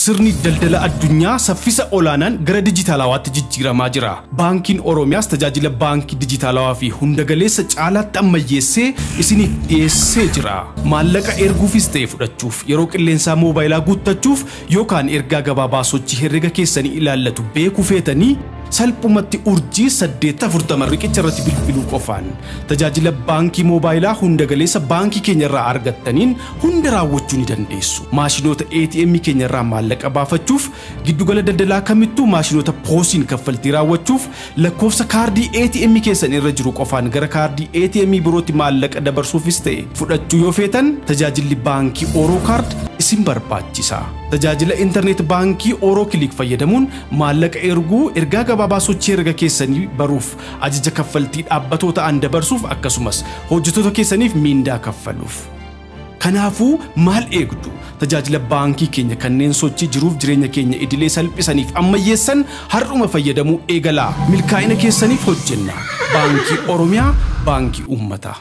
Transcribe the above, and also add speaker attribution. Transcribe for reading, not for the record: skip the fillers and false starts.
Speaker 1: Sirni daldala addunyaa saffisa olaanaan gara dijitaalawaatti jijjiiramaa jira. Baankiin Oromiyaas tajaajila baankii dijitaalawaa fi hunda galeessa caalaatti ammayyeessee isiniif dhiyeessee jira. Maallaqa erguufis ta'e fudhachuuf, yeroo qilleensaa moobaayilaa guuttachuuf yookaan ergaa gabaabaa sochii herrega keessanii ilaallatu beekuu feetanii, salphumatti *840 riqicha irratti bilbiluu qofaan tajaajila baankii moobaayilaa hunda galeessa baankii keenya irraa argattaniin hunda raawwachuu ni dandeessu. Maashinoota ATM keenya irraa maallaqa baafachuuf, giddugala daldalaa kamittuu maashinoota POSiin kaffaltii raawwachuuf, lakkoofsa kaardii ATM keessan irra jiru qofaan gara kaardii ATM birootti maallaqa dabarsuufis ta'e fudhachuu yoo feetan, tajaajilli baankii Oroo Kaard isin barbaachisa. Tajaajila intarneet baankii Oroo Kilik fayyadamuun maallaqa erguu, ergaa gabaabaa sochii herrega keessanii baruuf, ajaja kaffaltii dhaabbatoo ta'an dabarsuuf, akkasumas hojjettoota keessaniif miindaa kaffaluuf. Kanaafuu maal eegdu? Tajaajila baankii keenya kanneen sochii jiruuf jireenya keenya idilee salphisaniif ammayyeessan har'uma fayyadamuu eegalaa. Milkaa'ina keessaniif hojjenna. Baankii Oromiyaa, baankii uummataa.